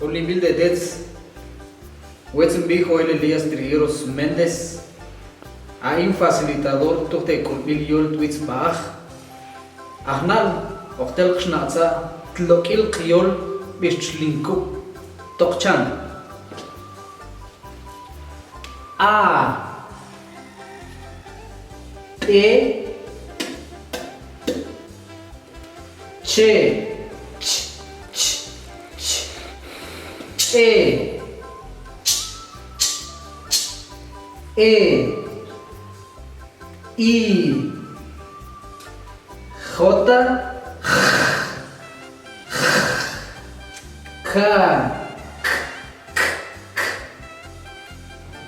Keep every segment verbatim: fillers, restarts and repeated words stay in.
Yulinbil te tetz, wetz nbi Joel Elías Trigueros Méndez, a in facilitador tuj te k'ulbil yol twitz bajaj. A jnal, octel qxna'tza tlok'il qyol bix txlin kub. Tokchan. A, P, T, T, Ch, Ch, Ch, Ch, Ch, Ch, Ch, E, I, J, J, K, K, K, K,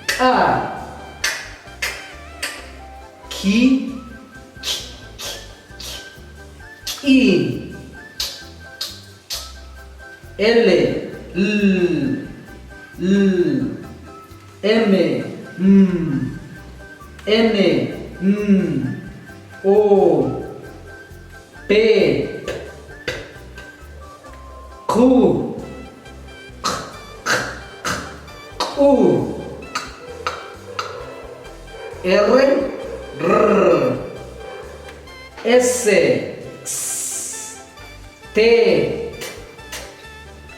K, Ki, Ki, Ki, Ki, Ki, L, L, L, M, M, N, N, O, P, P, P, Q, Q, Q, Q, Q, R, R, S, S, T, T,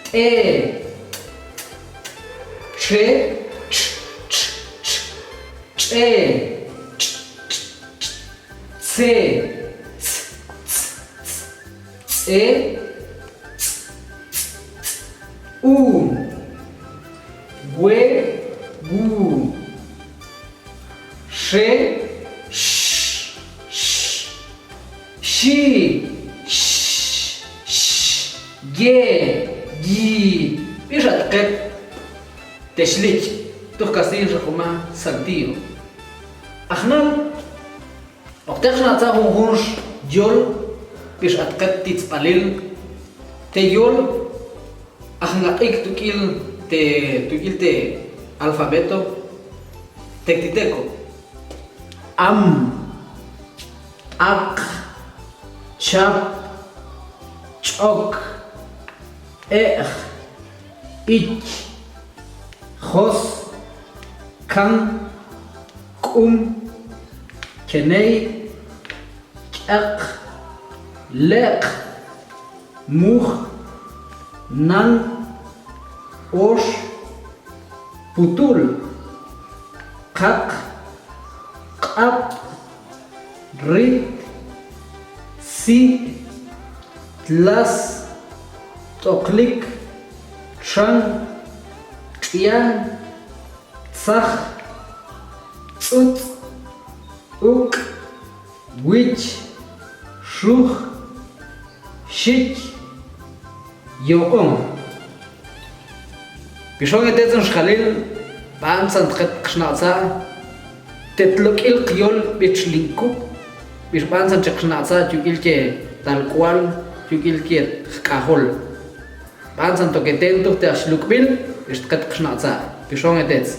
T, T, Ch, Ch, Ch, Ch, Ch, Ch, Ch, Ch, Ch, Tse, tse, tse, tse, tse, tse, tse, u, we, wu, she, sh, sh, shi, sh, sh, ye, yi. Bix a tqet te xlich, tuj kastiy nxa juma saltillo. A jnal, octel qxna'tza junjun yol bix a tqet titz'balil, te yol a jngaq'ik tuk'il te, tuk'il te alfabeto tectiteco. Am, aq, chap, ch'ok, b'e'j, ich, jos, kan, k'um, keney, k'eq, leq, muj, nan, ox, putul, qaq, q'ab', rit, si', tlas, t'oklik, txan, tx'ian, tzaj, tz'utz', uk', wich, xuj, xich, yoq'on. Bixon e tetzon xjalil, b'antzan tqet qxnaq'tza te tlok'il qyol bix txlin kub', bix b'antzan chi qxnaq'tza yuk'il ke tal k'ual, yuk'il ke jk'ajol. B'antzan toketen tuj te aj chluk'bil bix tqet qxnaq'tza. Bixon e tetz.